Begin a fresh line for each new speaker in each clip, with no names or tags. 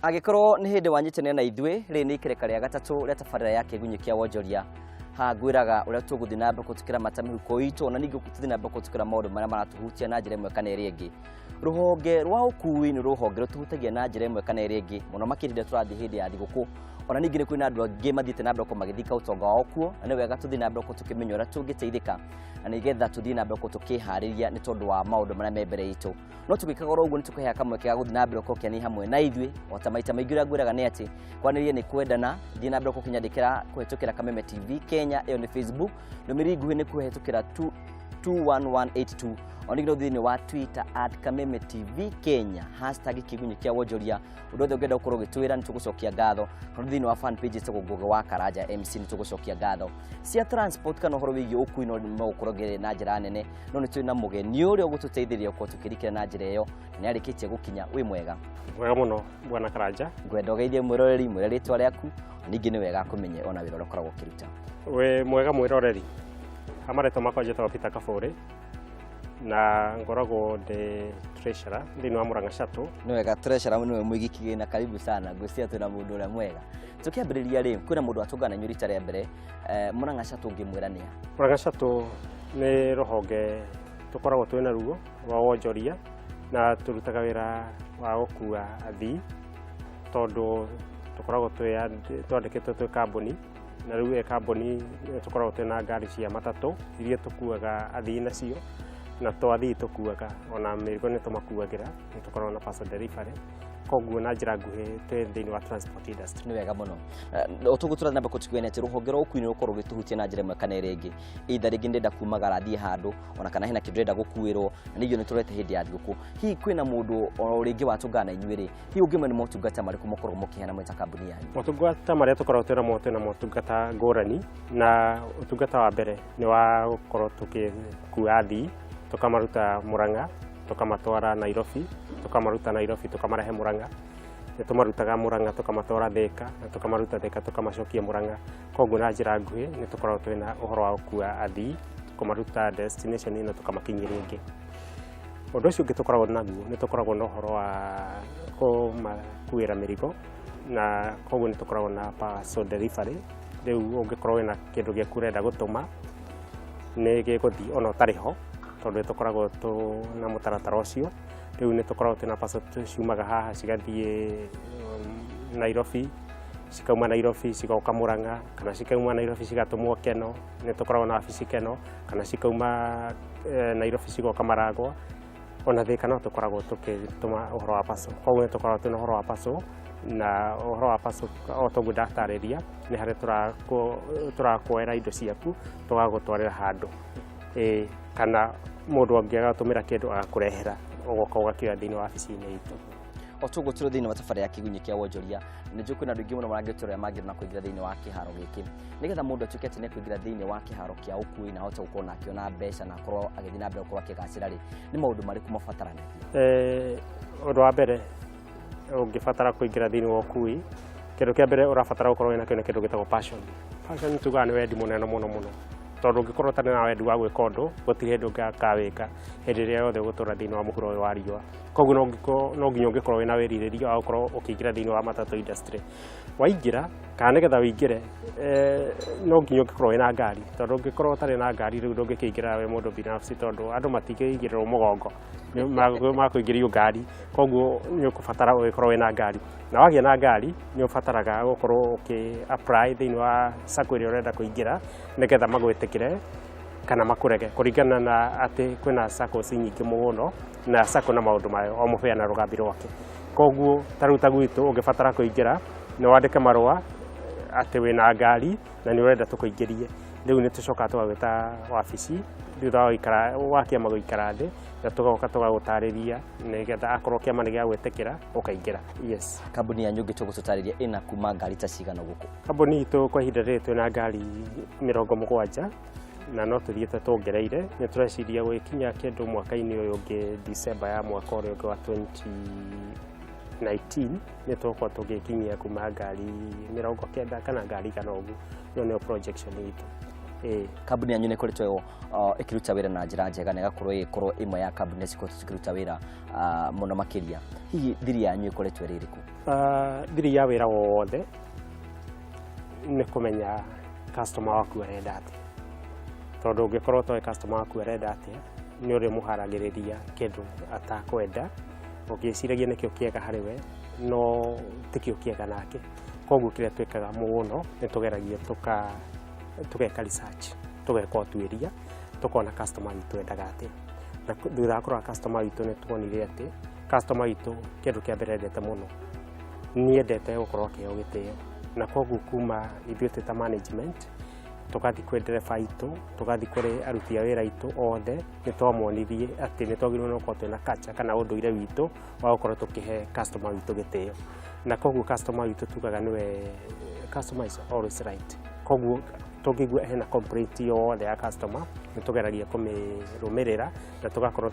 Angĩkorwo nĩ hĩndĩ wanyitanĩra na ithuĩ, rĩrĩ nĩ ikereka rĩa gatatũ rĩa tabarĩra ya Kĩgunyĩ kĩa Wonjoria. Haha ngwĩraga ũrĩa tũgũthiĩ na mbere tũkĩramata mĩhuko itũ, ona ningĩ tũthiĩ na mbere tũkĩra maũndũ marĩa maratũhutia na njĩra ĩmwe kana ĩrĩa ĩngĩ. Rũhonge rwa ũkui nĩ rũhonge rũtũhutagia na njĩra ĩmwe kana ĩrĩa ĩngĩ, mũno makĩria rĩrĩa tũrathiĩ hĩndĩ ya thigũkũ. Ona ningĩ nĩ kwĩna andũ angĩ mathiĩte na mbere magĩthika ũtonga wao kuo, na nĩ wega tũthiĩ na mbere tũkĩmenya ũrĩa tũngĩteithĩka, na nĩgetha tũthiĩ na mbere tũkĩharĩria nĩ tondũ wa maũndũ marĩa me mbere itũ. No tũgĩkaga oro ũguo, nĩ tũkũheaga kamweke ga gũthiĩ na mbere ũkĩania hamwe na ithuĩ. O ta maita maingĩ ũrĩa ngwĩraga nĩ atĩ kwanĩria nĩ kwendana. Thiĩ na mbere gũkĩnyandĩkĩra kũhĩtũkĩra Kameme TV Kenya, ĩyo nĩ Facebook. Ndũmĩrĩri nguhĩ nĩ kũhĩtũkĩra 21182. Ona ningĩ no thĩinĩ wa Twitter @KamemeTVKenya, #KĩgunyĩKĩaWonjoria. Ũndũ wothe ũngĩenda gũkorwo ũgĩtwĩra, nĩ tũgũcokia ngatho. Kana thĩinĩ wa fan page ĩtagwo Ngugi wa Karanja MC, nĩ tũgũcokia ngatho. Cia transport kana ũhoro wĩgiĩ ũkui no megũkorwo ngĩrĩ na njĩra nene, no nĩ twĩ na mũgeni ũrĩa ũgũtũteithĩrĩria gũkorwo tũkĩrikĩra na njĩra ĩyo, na nĩ arĩkĩtie gũkinya. Wĩ mwega?
Mwega mũno, bwana Karanja.
Ngwenda ũgeithie mwĩroreri, mwĩre rĩtwa rĩaku, ningĩ nĩ wega akũmenye ona wĩra ũrĩa ũkoragwo ũkĩruta.
Wĩ mwega mwĩroreri. Ha marĩtwa makwa njĩtagwo Peter Kabũrĩ na ngoragwo ndĩ treasurer thĩinĩ wa Murang'a Shuttle.
Nĩ wega, treasurer nĩwe mũigi kĩgĩna. Karibu sana. Ngwĩciria twĩna mũndũ ũrĩa mwega. Tũkĩambĩrĩria rĩ, kwĩna mũndũ watũngana na inyuĩ rita rĩa mbere, Murang'a Shuttle ũngĩmwĩra nĩa?
Murang'a Shuttle nĩ rũhonge tũkoragwo twĩ naruo rwa wonjoria na tũrutaga wĩra wa gũkua athii, tondũ tũkoragwo twandĩkĩtwo twĩ kambuni, na rĩu ĩ kambuni nĩ tũkoragwo twĩna ngari cia matatũ iria tũkuaga athii nacio, na to athii tũkuaga, ona mĩrigo nĩ tũmakuagĩra, nĩ tũkoragwo na parcel delivery. Koguo na njĩra nguhĩ twĩ thĩinĩ wa transport industry.
Nĩ wega mũno. O toguo tũrathiĩ na mbere kũtuĩka atĩ rũhonge rwa ũkui nĩ rũkorwo rũgĩtũhutia na njĩra ĩmwe kana ĩrĩa ĩngĩ, either rĩngĩ ndĩrenda kumagara thiĩ handũ, ona kana hena kĩndũ ndĩrenda gũkuĩrwo, na ningĩ nĩ tũrete hĩndĩ ya thigũkũ. Hihi kwĩna mũndũ o rĩngĩ watũngana na inyuĩ rĩ, hihi ũngĩmwe nĩ motungata marĩkũ mũkoragwo mũkĩheana mwĩ ta kambuni yanyu?
Motungata marĩa tũkoragwo twĩnamo, twĩna motungata ngũrani, na ũtungata wa mbere nĩ wa gũkorwo tũgĩkua athii, tũkamaruta Murang'a tũkamatwara Nairobi, tũkamaruta Nairobi tũkamarehe Murang'a, nĩ tũmarutaga Murang'a tũkamatwara Thika, na tũkamaruta Thika tũkamacokia Murang'a. Koguo na njĩra nguhĩ nĩ tũkoragwo twĩna ũhoro wa gũkua athii, kũmaruta destination na tũkamakinyia rĩngĩ. Ũndũ ũcio ũngĩ tũkoragwo naguo, nĩ tũkoragwo na ũhoro wa kũmakuĩra mĩrigo, na koguo nĩ tũkoragwo na parcel delivery. Rĩu ũngĩkorwo wĩna kĩndũ gĩaku ũrenda gũtũma, nĩ gĩgũthiĩ ona ũtarĩ ho, tondũ nĩ tũkoragwo na mũtaratara ũcio. Rĩu nĩ tũkoragwo twĩna parcel ciumaga haha cigathiĩ Nairobi, cikauma Nairobi cigoka Murang'a, kana cikauma Nairobi cigatũmwo Keno, nĩ tũkoragwo na wabici Keno, kana cikauma Nairobi cigoka Maragwa, ona Thika no tũkoragwo tũgĩtũma ũhoro wa parcel. Koguo nĩ tũkoragwo twĩna ũhoro wa parcel, na ũhoro wa parcel o toguo ndatarĩria, nĩ harĩa tũrakuoera indo ciaku tũgagũtwarĩra handũ, ĩĩ, kana mũndũ angĩaga gũtũmĩra kĩndũ agakũrehera, ũgoka ũgakĩoya thĩinĩ wa wabici-inĩ itũ.
O toguo tũrĩ thĩinĩ wa tabarĩra ya Kĩgunyĩ kĩa Wonjoria, nĩ njũĩ kwĩna andũ aingĩ mũno marangĩtũrora mangĩenda kũingĩra thĩinĩ wa kĩharo gĩkĩ. Nĩgetha mũndũ atuĩke atĩ nĩ ekũingĩra thĩinĩ wa kĩharo kĩa ũkui na ahote gũkorwo na akĩona mbeca na akorwo agĩthiĩ na mbere gũkorwo akĩgacĩra rĩ, nĩ maũndũ marĩkũ mabataranagia?
Ũndũ wa mbere ũngĩbatara kũingĩra thĩinĩ wa ũkui, kĩndũ kĩa mbere ũrabatara gũkorwo wĩna kĩo nĩ kĩndũ gĩtagwo passion. Passion tugaga nĩ wendi mũnene mũno mũno, tondũ ũngĩkorwo ũtarĩ na wendi wa gwĩka ũndũ, gũtirĩ hĩndĩ ũngĩkawĩka hĩndĩ ĩrĩa yothe ũgũtũra thĩinĩ wa mũhuro ũyũ wa riũa. Koguo no nginya ũngĩkorwo wĩna wĩrirĩria wa gũkorwo ũkĩingĩra thĩinĩ wa matatũ industry. Waingĩra, kana nĩgetha ũingĩre, no nginya ũngĩkorwo wĩna ngari, tondũ ũngĩkorwo ũtarĩ na ngari rĩu ndũngĩkĩingĩra wĩ mũndũ binafsi, tondũ andũ matingĩigĩrĩrwo mũgongo, makũingĩrio ngari. Koguo nĩ ũkũbatara ũgĩkorwo wĩna ngari, na wagĩa na ngari nĩ ũbataraga gũkorwo ũkĩ apply thĩinĩ wa sacco ĩrĩa ũrenda kũingĩra, nĩgetha magwĩtĩkĩre kana makũrege, kũringana na atĩ kwĩna saccos nyingĩ mũno, na sacco na maũndũ mayo, o mũbĩa na rũgambi rwake. Koguo ta rĩu ta gwitũ ũngĩbatara kũingĩra, nĩ wandĩke marũa atĩ wĩna ngari na nĩ ũrenda tũkũingĩrie. Rĩu nĩ tũcokaga tũgagwĩta wabici thutha wa gũikara wa kĩama gũikara thĩ, na tũgoka tũgagũtarĩria, nĩgetha akorwo kĩama nĩ gĩagwĩtĩkĩra ũkaingĩra. Yes.
Kambuni yanyu ũngĩtũgũtũtarĩria ĩna kuma ngari ta cigana gũkũ?
Kambuni itũ kwa ihinda rĩrĩ twĩna ngari 70, na no tũthiĩte tuongereire. Nĩ tũreciria gwĩkinya kĩndũ mwaka-inĩ ũyũ ũngĩ, December ya mwaka ũrĩa ũngĩ wa 2019, nĩ tũgũkorwo tũgĩkinyia kuma ngari 90 kana ngari 100 ũguo. Ĩyo nĩyo projection itũ. Ĩĩ.
Kambuni yanyu nĩ ĩkoretwo ĩkĩruta wĩra na njĩra njega na ĩgakorwo ĩgĩkorwo ĩmwe ya kambuni iria cikoretwo cikĩruta wĩra mũno makĩria. Hihi thiri yanyu ĩkoretwo ĩrĩ ĩrĩkũ?
Thiri ya wĩra wothe nĩ kũmenya customer waku arenda atĩa, tondũ ũngĩkorwo ũtoĩ customer waku arenda atĩa, nĩ ũrĩmũharagĩrĩria kĩndũ atakwenda, ũgĩciragia nĩkĩo kĩega harĩ we, no tikĩo kĩega nake. Koguo kĩrĩa twĩkaga mũno nĩ tũgeragia tũgeka research, tũgeka ũtuĩria, tũkona customer witũ endaga atĩa. Na thutha wa kũrora customer witũ, nĩ tuonire atĩ customer witũ kĩndũ kĩa mbere endete mũno nĩ endete gũkorwo akĩheo gĩtĩo. Na koguo kuma ithuĩ twĩ ta management, tũgathiĩ kwĩ ndereba aitũ, tũgathiĩ kũrĩ aruti a wĩra aitũ othe, nĩ twamonirie atĩ nĩ twagĩrĩirwo nĩ gũkorwo twĩna culture kana ũndũire witũ wa gũkorwo tũkĩhe customer witũ gĩtĩo. Na koguo customer witũ tugaga nĩwe, customer is always right. Koguo tũngĩigua hena complaint yothe ya customer, nĩ tũgeragia kũmĩrũmĩrĩra na tũgakorwo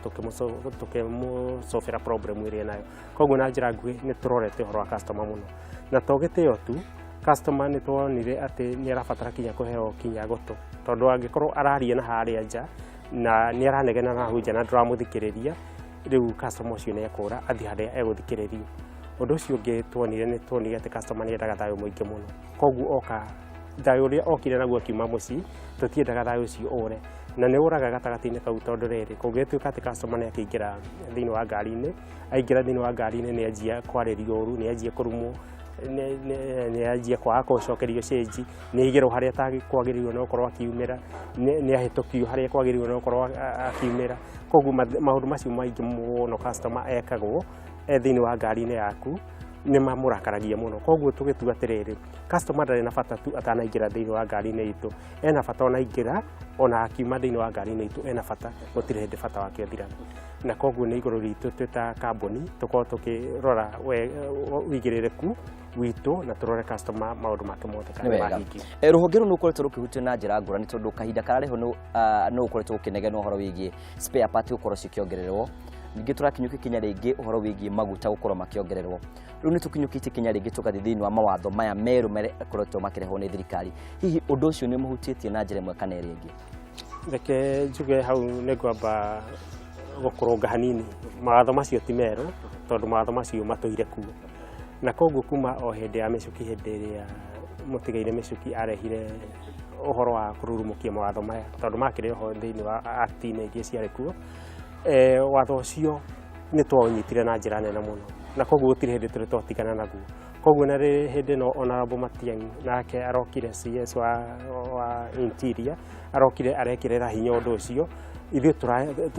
tũkĩmũcobera problem ĩrĩa nayo. Koguo na njĩra nguhĩ nĩ tũrorete ũhoro wa customer mũno. Na to gĩtĩo tu, customer nĩ tuonire atĩ nĩ arabatara kinya kũheo kinya gũtũ, tondũ angĩkorwo araria na harĩa nja na nĩ aranegena na hau nja na ndũramũthikĩrĩria, rĩu customer ũcio nĩ ekũra athiĩ harĩa egũthikĩrĩrio. Ũndũ ũcio ũngĩ tuonire, nĩ tuonire atĩ customer nĩ endaga thayũ mũingĩ mũno. Koguo oka, thayũ ũrĩa okire naguo akiuma mũciĩ, tũtiendaga thayũ ũcio ũre, na nĩ ũraga gatagatĩ-inĩ kau, tondũ rĩrĩ, kũngĩtuĩka atĩ customer nĩ akĩingĩra thĩinĩ wa ngari-inĩ, aingĩra thĩinĩ wa ngari-inĩ nĩ anjia kwarĩrio ũru, nĩ anjia kũrumwo, nĩ anjia kwaga gũcokerio cĩnji, nĩ aigĩrwo harĩa atakwagĩrĩirwo nĩ gũkorwo akiumĩra, nĩ ahĩtũkio harĩa kwagĩrĩirwo nĩ gũkorwo akiumĩra. Koguo maũndũ macio maingĩ mũno customer ekagwo e thĩinĩ wa ngari-inĩ yaku nĩ mamũrakaragia mũno. Koguo tũgĩtua atĩrĩrĩ, customer ndarĩ na bata tu atanaingĩra thĩinĩ wa ngari-inĩ itũ, ena bata ona aingĩra, ona akiuma thĩinĩ wa ngari-inĩ itũ ena bata, gũtirĩ hĩndĩ bata wake ũthiraga. Na koguo nĩ igũrũ ritũ twĩ ta kambuni tũkorwo tũkĩrora ũigĩrĩrĩku witũ na tũrore customer maũndũ make mothe kana
Nĩ wega.
mahingio.
Rũhonge rũu nĩ ũkoretwo rũkĩhutio na njĩra ngũrani, tondũ kahinda kararĩ ho nĩ ũkoretwo ũkĩnegenwo ũhoro wĩgiĩ spare part gũkorwo cikĩongererwo. Ningĩ tũrakinyũkia ikinya rĩngĩ ũhoro wĩgiĩ maguta gũkorwo makĩongererwo. Rĩu nĩ tũkinyũkĩtie ikinya rĩngĩ tũgathiĩ thĩinĩ wa mawatho maya merũ makoretwo makĩrehwo nĩ thirikari. Hihi ũndũ ũcio nĩ ũmũhutĩtie na njĩra ĩmwe kana ĩrĩa ĩngĩ?
Reke njuge hau nĩ ngwamba gũkũrũnga hanini. Mawatho macio ti merũ, tondũ mawatho macio matũire kuo. Na koguo kuma o hĩndĩ ya Mĩcuki, hĩndĩ ĩrĩa mũtigaire Mĩcuki arehire ũhoro wa kũrurumũkia mawatho maya, tondũ makĩrĩ oho thĩinĩ wa act-inĩ iria ciarĩ kuo, watho ũcio nĩ twaũnyitire na njĩra nene mũno, na koguo gũtirĩ hĩndĩ tũrĩ twatigana naguo. Koguo na hĩndĩ ĩno Honorable Matiang'i nake arokire, CS wa Interior, arokire arekĩrĩra hinya ũndũ ũcio, ithuĩ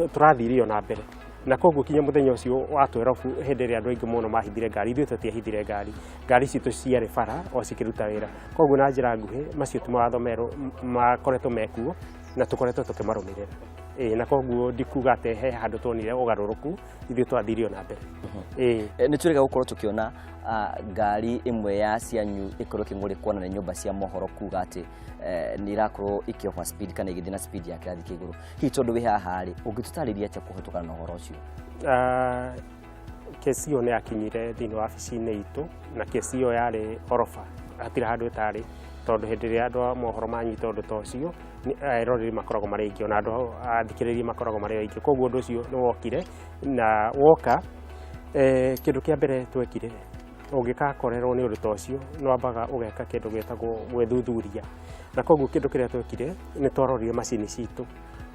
tũrathire o na mbere. Na koguo kinya mũthenya ũcio wa 12, hĩndĩ ĩrĩa andũ aingĩ mũno mahithire ngari, ithuĩ tũtiahithire ngari, ngari citũ ciarĩ bara o cikĩruta wĩra. Koguo na njĩra nguhĩ macio ti mawatho merũ, makoretwo mekuo na tũkoretwo tũkĩmarũmĩrĩra. Ĩĩ, na koguo ndikuga atĩ he handũ tuonire ũgarũrũku, ithuĩ twathire o na mbere. Ĩĩ.
Nĩ tũrĩga gũkorwo tũkĩona ngari ĩmwe ya cianyu ĩkorwo ĩkĩng'ũrĩkwo na nĩ nyũmba cia mohoro kuga atĩ nĩ irakorwo ikĩ over speed kana igĩthiĩ na speed ya kĩrathi kĩa igũrũ. Hihi tondũ wĩ haha rĩ, ũngĩtũtarĩria atĩa kũhetũkana na ũhoro ũcio?
Kesi ĩyo nĩ yakinyire thĩinĩ wa wabici-inĩ itũ, na kesi ĩyo yarĩ oroba, hatirĩ handũ ĩtarĩ, tondũ hĩndĩ ĩrĩa andũ a mohoro manyita ũndũ ta ũcio, eroreri makoragwo marĩ aingĩ, ona andũ athikĩrĩria makoragwo marĩ aingĩ. Koguo ũndũ ũcio nĩ wokire, na woka, kĩndũ kĩa mbere twekire, ũngĩgakorerwo nĩ ũndũ ta ũcio, nĩ wambaga ũgeka kĩndũ gĩtagwo gwĩthuthuria. Na koguo kĩndũ kĩrĩa twekire, nĩ twarorire macini citũ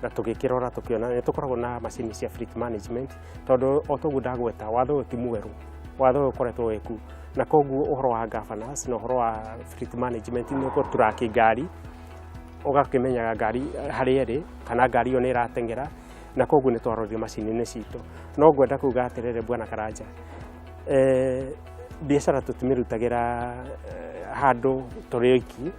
na tũgĩkĩrora, tũkĩona nĩ tũkoragwo na macini cia fleet management, tondũ o toguo ndagweta, watho ũyũ ti mwerũ, watho ũyũ ũkoretwo wĩ kuo. Na koguo ũhoro wa governance na ũhoro wa fleet management nĩ gũturaki ngari, ũgakĩmenyaga ngari harĩa ĩrĩ kana ngari ĩyo nĩ ĩrateng'era. Na koguo nĩ twarorire macini-inĩ citũ. No ngwenda kuga atĩrĩrĩ, bwana Karanja, biacara tũtimĩrutagĩra handũ tũrĩ oiki,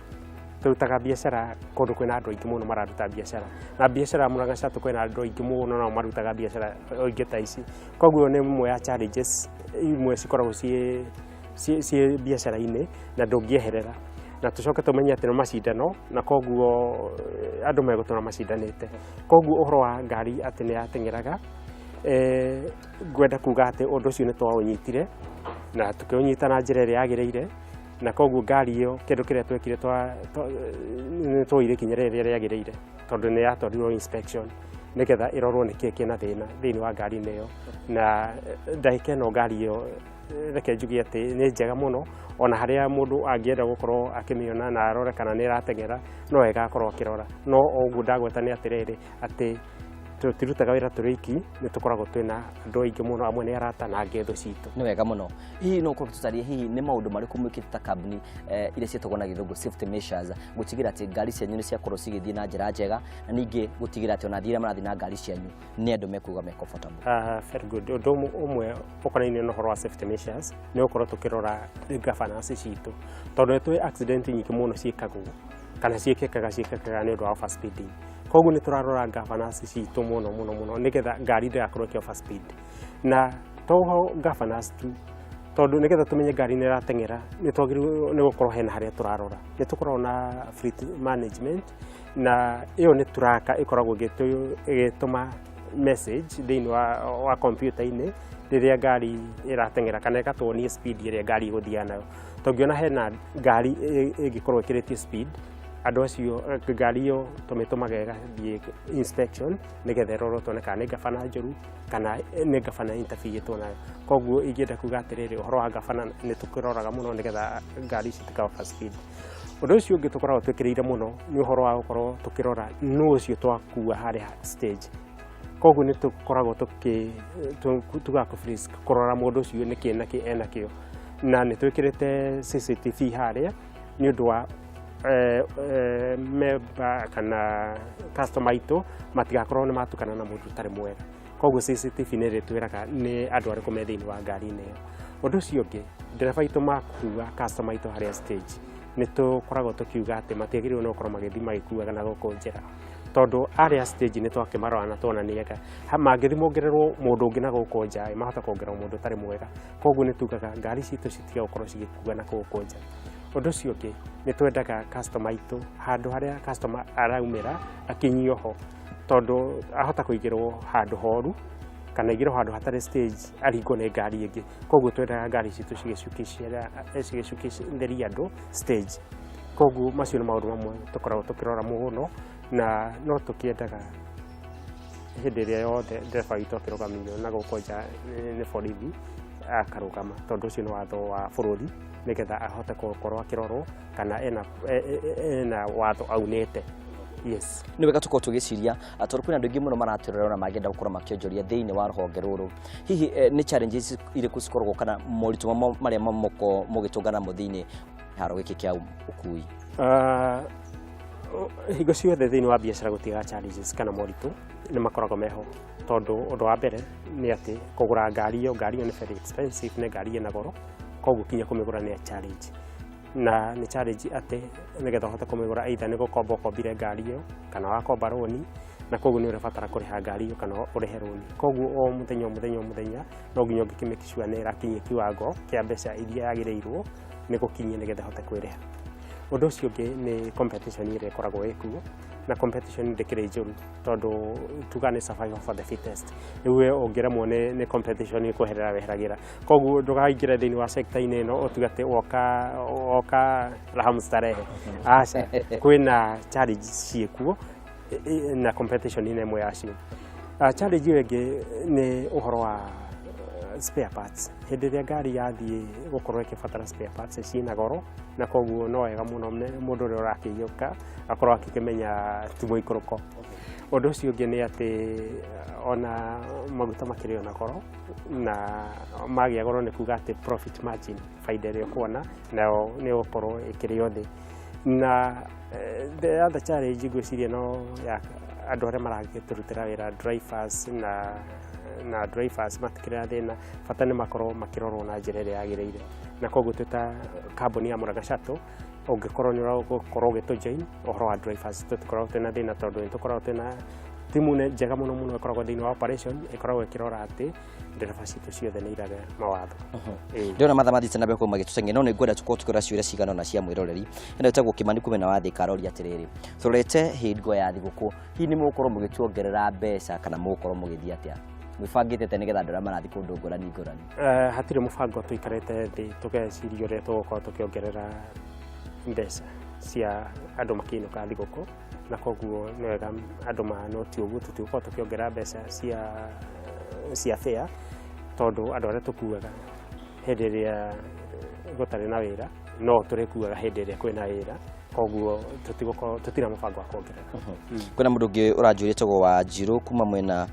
tũrutaga biacara kũndũ kwĩna andũ aingĩ mũno mararuta biacara. Na biacara ya Murang'a Shuttle kwĩna andũ aingĩ mũno nao marutaga biacara aingĩ ta ici. Koguo nĩ ĩmwe ya challenges imwe cikoragwo ciĩ biacara-inĩ na ndũngĩeherera. Na tũcoke tũmenye atĩ nĩ macindano, na koguo andũ megũtũra macindanĩte. Koguo ũhoro wa ngari atĩ nĩ yateng'eraga, ngwenda kuga atĩ ũndũ ũcio nĩ twaũnyitire na tũkĩũnyita na njĩra ĩrĩa yagĩrĩire. Na koguo ngari ĩyo, kĩndũ kĩrĩa twekire, nĩ tuoire ikinya rĩrĩa rĩagĩrĩire, tondũ nĩ yatwarirwo inspection nĩgetha ĩrorwo nĩkĩĩ kĩna thĩna thĩinĩ wa ngari-inĩ ĩyo. Na ndagĩka ĩno ngari ĩyo, reke njuge atĩ nĩ njega mũno. Ona harĩa mũndũ angĩenda gũkorwo akĩmĩona na arore kana nĩ ĩrateng'era, no wega akorwo akĩrora. No o ũguo ndagweta nĩ atĩrĩrĩ, atĩ tũtirutaga wĩra tũrĩ iki, nĩ tũkoragwo twĩna andũ aingĩ mũno, amwe nĩ arata na angĩ thũ citũ.
Nĩ wega mũno. Hihi no ũkorwo tũtarie hihi nĩ maũndũ marĩkũ mwĩkĩte ta kambuni, iria ciĩtagwo na Gĩthũngũ safety measures, gũtigĩrĩra atĩ ngari cianyu nĩ ciakorwo cigĩthiĩ na njĩra njega, na ningĩ gũtigĩrĩra atĩ ona athii arĩa marathiĩ na ngari cianyu nĩ andũ mekuga me comfortable?
Very good. Ũndũ ũmwe ũkonainie na ũhoro wa safety measures nĩ gũkorwo tũkĩrora governance citũ, tondũ nĩ tũĩ accident nyingĩ mũno ciĩkagwo kana ciĩkĩkaga nĩ ũndũ wa overspeeding. Koguo nĩ tũrarora governance citũ mũno mũno mũno, nĩgetha ngari ndĩgakorwo ĩkĩ overspeed. Na to governance tu, tondũ nĩgetha tũmenye ngari nĩ ĩrateng'era, nĩ twagĩrĩirwo nĩ gũkorwo hena harĩa tũrarora. Nĩ tũkoragwo na fleet management, na ĩyo nĩ tracker ĩkoragwo ĩgĩtũma message thĩinĩ wa computer-inĩ rĩrĩa ngari ĩrateng'era, kana ĩgatuonia speed ĩrĩa ngari ĩgũthiaga nayo. Tũngĩona hena ngari ĩngĩkorwo ĩkĩrĩtie speed, andũ acio, ngari ĩyo tũmĩtũmaga ĩgathiĩ inspection, nĩgetha ĩrorwo tuone kana nĩ ngabana njũru kana nĩ ngabana interfere nayo. Koguo ingĩenda kuga atĩrĩrĩ, ũhoro wa ngabana nĩ tũkĩroraga mũno, nĩgetha ngari ici citika overspeed. Ũndũ ũcio ũngĩ tũkoragwo twĩkĩrĩire mũno nĩ ũhoro wa gũkorwo tũkĩrora nũ ũcio twakua harĩa stage. Koguo nĩ tũkoragwo tũkĩ tugaga kũ kũrora mũndũ ũcio nĩkĩ na kĩ enakĩo, na nĩ twĩkĩrĩte CCTV harĩa nĩ ũndũ wa member kana customer aitũ matigakorwo nĩ matukana na mũndũ ũtarĩ mwega. Koguo CCTV nĩ ĩrĩtwĩraga nĩ andũ arĩkũ me thĩinĩ wa ngari-inĩ ĩyo. Ũndũ ũcio ũngĩ, ndereba aitũ makua customer aitũ harĩa stage, nĩ tũkoragwo tũkiuga atĩ matiagĩrĩirwo nĩ gũkorwo magĩthiĩ magĩkuaga na gũkũ njĩra, tondũ arĩa stage nĩ twakĩmarora na tuona nĩ ega. Mangĩthiĩ mongererwo mũndũ ũngĩ na gũkũ nja, mahota kuongererwo mũndũ ũtarĩ mwega. Koguo nĩ tugaga ngari citũ citige gũkorwo cigĩkua na gũkũ nja. Ũndũ ũcio ũngĩ, nĩ twendaga customer aitũ, handũ harĩa customer araumĩra akinyio ho, tondũ ahota kũigĩrwo handũ horu kana aigĩrwo handũ hatarĩ stage, aringwo nĩ ngari ĩngĩ. Koguo twendaga ngari citũ cigĩcukithĩria andũ stage. Koguo macio nĩ maũndũ mamwe tũkoragwo tũkĩrora mũno, na no tũkĩendaga hĩndĩ ĩrĩa yothe ndereba witũ akĩrũgamio na gũkũ nja nĩ borithi, akarũgama, tondũ ũcio nĩ watho wa bũrũri, nĩgetha ahote gũkorwo akĩrorwo kana ena watho aunĩte, yes.
Nĩ wega tũkorwo tũgĩciria, tondũ kwĩna andũ aingĩ mũno maratwĩrora na mangĩenda gũkorwo makĩonjoria thĩinĩ wa rũhonge rũrũ. Hihi nĩ challenges irĩkũ cikoragwo kana moritũ marĩa mamũkorwo mũgĩtũngana namo thĩinĩ kĩharo gĩkĩ kĩa ũkui?
Hingo ciothe thĩinĩ wa biacara gũtigaga challenges kana moritũ nĩ makoragwo meho, tondũ ũndũ wa mbere nĩ atĩ kũgũra ngari ĩyo, ngari ĩyo nĩ very expensive, nĩ ngari ĩna goro. Koguo kinya kũmĩgũra nĩ challenge, na nĩ challenge atĩ nĩgetha ũhote kũmĩgũra, either nĩ gũkomba ũkombire ngari ĩyo kana wakomba rũni, na koguo nĩ ũrabatara kũrĩha ngari ĩyo kana ũrĩhe rũni. Koguo o mũthenya, o mũthenya, o mũthenya no nginya ũngĩkĩ make sure nĩ ĩrakinyia kiwango kĩa mbeca iria yagĩrĩirwo nĩ gũkinyia, nĩgetha ĩhote kwĩrĩha. Ũndũ ũcio ũngĩ nĩ competition ĩrĩa ĩkoragwo ĩkuo, na competition ndĩkĩrĩ njũru, tondũ tuga nĩ survival for the fittest. Rĩu we ũngĩremwo nĩ competition, ĩkweherera weheragĩra. Koguo ndũkaingĩre thĩinĩ wa sector-inĩ ĩno ũtuge atĩ woka raha mstarehe. Aca, kwĩna challenge ciĩkuo, na competition nĩ ĩmwe yacio. Challenge ĩyo ĩngĩ nĩ ũhoro wa spare parts. Hĩndĩ ĩrĩa ngari yathiĩ gũkorwo ĩkĩbatara spare parts, ciĩna goro, na koguo no wega mũno mũndũ ũrĩa ũrakĩiyũka akorwo akĩmenya ti mũikũrũko. Ũndũ ũcio ũngĩ nĩ atĩ ona maguta makĩrĩ ona goro, na magĩa goro nĩ kuga atĩ profit margin, baida ĩrĩa ũkuona nayo, nĩ ĩgũkorwo ĩkĩrĩ o thĩ. Na the other challenge ngwĩciria no ya andũ arĩa maragĩtũrutĩra wĩra, drivers, na drivers matikĩrĩ na thĩna, bata nĩ makorwo makĩrorwo na njĩra ĩrĩa yagĩrĩire. Na koguo twĩ ta kambuni ya Murang'a Shuttle, ũngĩkorwo nĩ ũgũkorwo ũgĩtũ join, ũhoro wa drivers tũtikoragwo twĩna thĩna, tondũ nĩ tũkoragwo twĩna timu njega mũno mũno ĩkoragwo thĩinĩ wa operation, ĩkoragwo ĩkĩrora atĩ ndereba citũ ciothe nĩ iraga mawatho. Ĩĩ.
Ndĩrona mathaa mathiĩte na mbere gũkorwo magĩtũteng'eria, no nĩ ngwenda tũkorwo tũkĩrora ciũria cigana ũna cia mwĩroreri. Ĩno ĩtagwo Kĩmani kumena wa Thĩka, aroria atĩrĩrĩ, tũrorete hingo ya thigũkũ, hihi nĩ mũgũkorwo mũgĩtuongerera mbeca kana mũgũkorwo mũgĩthiĩ atĩa? Mwĩbangĩte atĩa nĩgetha andũ arĩa marathiĩ kũndũ ngũrani ngũrani?
Hatirĩ mũbango tũikarĩte thĩ tũgeciria ũrĩa tũgũkorwo tũkĩongerera mbeca cia andũ makĩinũka thigũkũ, na koguo nĩ wega andũ manoti ũguo tũtigũkorwo tũkĩongerera mbeca cia fare, tondũ andũ arĩa tũkuaga hĩndĩ ĩrĩa gũtarĩ na wĩra no tũrĩkuaga hĩndĩ ĩrĩa kwĩna wĩra, koguo tũtigũkorwo tũtirĩ na mũbango wa kuongerera.
Kwĩna mũndũ ũngĩ ũranjũria etagwo wa Njirũ kuma mwena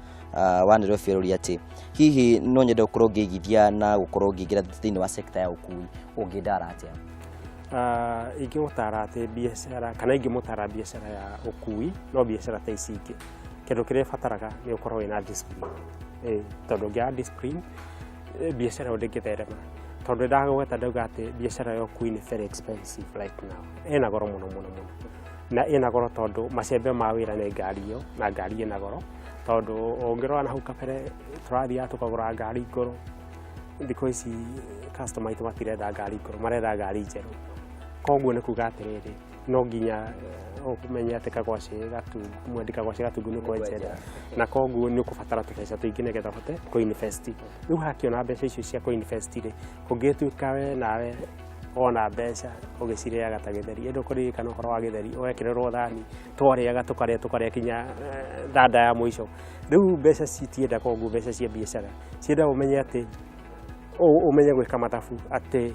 wa Nairobi, aroria atĩ hihi no nyende gũkorwo ngĩigithia na gũkorwo ngĩingĩra thĩinĩ wa sekta ya ũkui, ũngĩndara atĩa?
Ingĩgũtara atĩ biacara kana ingĩmũtara biacara ya ũkui no biacara ta ici ingĩ, kĩndũ kĩrĩa ĩbataraga nĩ ũkorwo wĩna discipline. Tondũ ũngĩaga discipline, biacara ĩyo ndĩngĩtherema, tondũ ndagweta ndauga atĩ biacara ya ũkui nĩ very expensive right now, ĩna goro mũno mũno mũno, na ĩna goro tondũ macembe ma wĩra nĩ ngari ĩyo, na ngari ĩna goro, tondũ ũngĩrora na hau kabere tũrathiaga tũkagũra ngari ngũrũ, thikũ ici customer aitũ matirenda ngari ngũrũ, marenda ngari njerũ. Koguo nĩ kuga atĩrĩrĩ, no nginya ũmenye atĩ kagwacĩ gatungu, mwendi kagwacĩ gatungu nĩ kwenjera, na koguo nĩ ũkũbatara tũbeca tũingĩ nĩgetha ũhote kũ-invest. Rĩu hakĩona mbeca icio cia kũ-invest rĩ, kũngĩtuĩka we nawe wona mbeca ũgĩcirĩaga ta gĩtheri, ĩndĩ ũkũririkana ũhoro wa gĩtheri wekĩrĩrwo thani, twarĩaga tũkarĩa tũkarĩa kinya thanda ya mũico. Rĩu mbeca citiendaga ũguo, mbeca cia biacara ciendaga ũmenye atĩ ũmenye gwĩka mathabu atĩ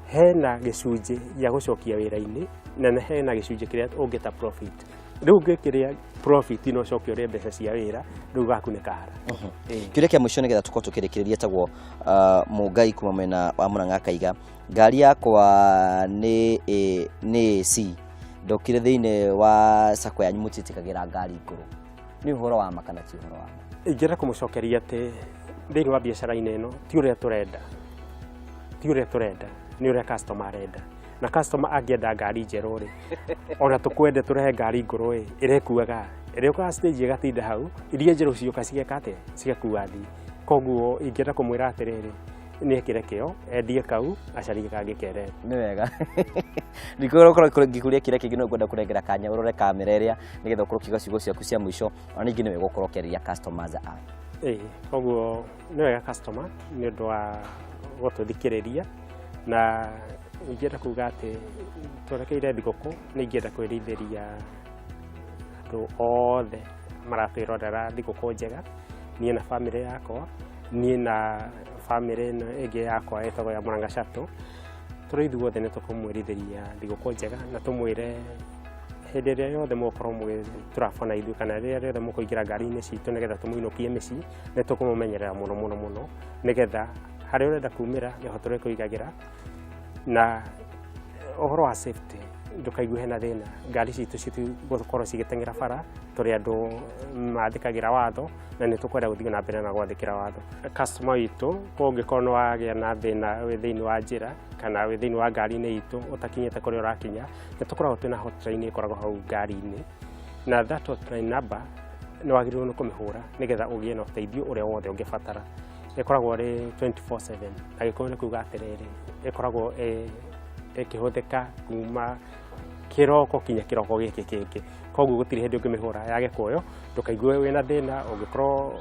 hena gĩcunjĩ gĩa gũcokia wĩra-inĩ na hena gĩcunjĩ kĩrĩa ũngĩta profit. Rĩu ũngĩkĩrĩa profit no ũcoke ũrĩe mbeca cia wĩra, rĩu gaku nĩ kahara.
Kĩũria kĩa mũico nĩgetha tũkorwo tũkĩrĩkĩrĩria, etagwo Mũngai kuma mwena wa Murang'a, akaiga ngari yakwa nĩ AC, ndokire thĩinĩ wa sacco yanyu mũtiĩtĩkagĩra ngari ngũrũ, nĩ ũhoro wa ma kana ti ũhoro wa ma?
Ingĩenda kũmũcokeria atĩ thĩinĩ wa biacara-inĩ ĩno ti ũrĩa tũrenda, ti ũrĩa tũrenda, nĩ ũrĩa customer arenda, na customer angĩenda ngari njerũ rĩ, ona tũkwende tũrehe ngari ngũrũ ĩ ĩrekuaga ĩrĩũkaga stage ĩgatinda hau, iria njerũ cioka cigeka atĩa, cigakua thiĩ. Koguo ingĩenda kũmwĩra atĩrĩrĩ, nĩ ekĩre kĩo, endie kau, acarie kangĩ kerete.
Nĩ wega, ndikũkorwo ngĩkũria kĩrĩa kĩngĩ, no ngwenda kũnengera kanya ũrore kamera ĩrĩa nĩgetha ũkorwo ũkiuga ciugo ciaku cia mũico, ona ningĩ nĩ wega ũkorwo ũkĩarĩria customers a
Ĩĩ, koguo nĩ wega customer nĩ ũndũ wa gũtũthikĩrĩria, na ingĩenda kuga atĩ twerekeire thigũkũ, nĩ ingĩenda kwĩrithĩria andũ othe maratwĩrorera thigũkũ njega, niĩ na bamĩrĩ yakwa, niĩ na bamĩrĩ ĩno ĩngĩ yakwa ĩtagwo ya Murang'a Shuttle, tũrĩ ithuothe nĩ tũkũmwĩrithĩria thigũkũ njega, na tũmwĩre hĩndĩ ĩrĩa yothe mũgũkorwo mũgĩtũrabana na ithuĩ kana rĩrĩa rĩothe mũkũingĩra ngari-inĩ citũ nĩgetha tũmũinũkie mĩciĩ, nĩ tũkũmũmenyerera mũno mũno mũno, nĩgetha harĩa ũrenda kumĩra nĩho tũrĩkũigagĩra. Na ũhoro wa safety, ndũkaigue hena thĩna, ngari citũ citigũkorwo cigĩteng'era bara, tũrĩ andũ mathĩkagĩra watho na nĩ tũkwenda gũthiĩ na mbere na gwathĩkĩra watho. Customer witũ kũngĩkorwo nĩ wagĩa na thĩna wĩ thĩinĩ wa njĩra kana wĩ thĩinĩ wa ngari-inĩ itũ ũtakinyĩte kũrĩa ũrakinya, nĩ tũkoragwo twĩna hotline ĩkoragwo hau ngari-inĩ, na that hotline number nĩ wagĩrĩirwo nĩ kũmĩhũra nĩgetha ũgĩe na ũteithio ũrĩa wothe ũngĩbatara. Ĩkoragwo ĩrĩ 24/7, na gĩkũyũ nĩ kuga atĩrĩrĩ, ĩkoragwo ĩkĩhũthĩka kuma kĩroko kinya kĩroko gĩkĩ kĩngĩ, koguo gũtirĩ hĩndĩ ũngĩmĩhũra yage kuoyo, ndũkaigue wĩna thĩna, ũngĩkorwo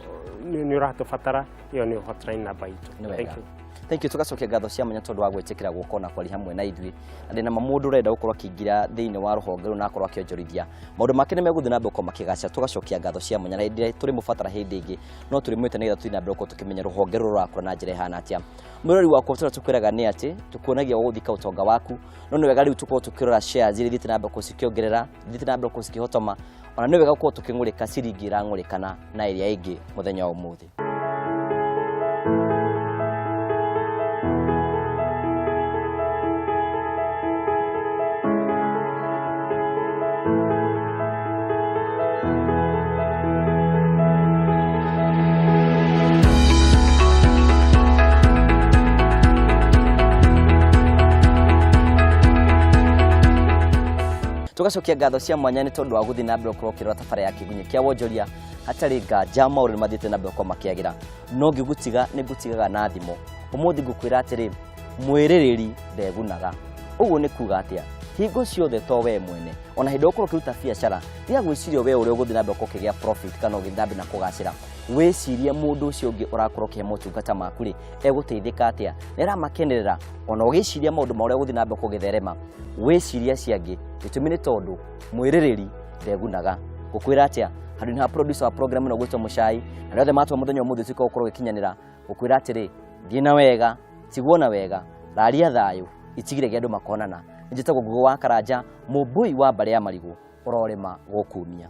nĩ ũratũbatara, ĩyo nĩyo hotline number itũ.
Nĩ wega.
Thank you.
Thank you, tugacokia ngatho cia mwanya tondũ wa gwĩtĩkĩra gũka na kwaria hamwe na ithuĩ, na ndĩna ma mũndũ ũrenda gũkorwo akĩingĩra thĩinĩ wa rũhonge rũu na akorwo akĩonjorithia maũndũ make nĩ megũthiĩ na mbere gũkorwo makĩgacĩra. Tũgacokia ngatho cia mwanya, na hĩndĩ ĩrĩa tũrĩmũbatara hĩndĩ ĩngĩ no tũrĩmwĩte nĩgetha tũthiĩ na mbere gũkorwo tũkĩmenya rũhonge rũrũ rũrakũra na njĩra ĩhana atĩa. Mwĩrori wakwa, tũrĩa tũkwĩraga nĩ atĩ tũkuonagia gũthika ũtonga waku, no nĩ wega rĩu tũkorwo tũkĩrora shares iria ithiĩte na mbere gũkorwo cikĩongerera, ithiĩte na mbere gũkorwo cikĩhotoma, ona nĩ wega gũkorwo tũkĩng'ũrĩka ciringi irang'ũrĩkana na ĩrĩa ĩngĩ mũthenya wa ũmũthĩ. Tugacokia ngatho cia mwanya nĩ tondũ wa gũthiĩ na mbere gũkorwo ũkĩrora tabarĩra ya Kĩgunyĩ kĩa Wonjoria. Hatarĩ nganja maũndũ nĩ mathiĩte na mbere gũkorwo makĩagĩra, no ngĩgũtiga nĩ ngũtigaga na thimo. Ũmũthĩ ngũkwĩra atĩrĩ, mwĩrĩrĩri ndegunaga. Ũguo nĩ kuga atĩa? Hingo ciothe to we mwene, ona hĩndĩ ũkorwo ũkĩruta biacara, tiga gwĩciria we ũrĩa ũgũthiĩ na mbere ũkĩgĩa profit kana ũgĩthiĩ na mbere na kũgacĩra. Wĩcirie mũndũ ũcio ũngĩ ũrakorwo ũkĩhe motungata maku rĩ, egũteithĩka atĩa, nĩ aramakenerera. Ona ũgĩciria maũndũ ma ũrĩa ũgũthiĩ na mbere kũgĩtherema, wĩcirie acio angĩ. Gĩtũmi nĩ tondũ mwĩrĩrĩri ndegunaga. Ngũkwĩra atĩa, handũ-inĩ ha producer wa program ĩno gwĩtwo Mũcai na arĩa othe matũma mũthenya ũmũthĩ ũtuĩke wa gũkorwo ũgĩkinyanĩra, gũkwĩra atĩrĩ, thiĩ na wega, tigwo na wega, raria thayũ, itigire gĩa andũ makonana. Njĩtagwo Ngugi wa Karanja, mũmbũi wa mbarĩ ya marigũ, ũrorĩma gũkumia.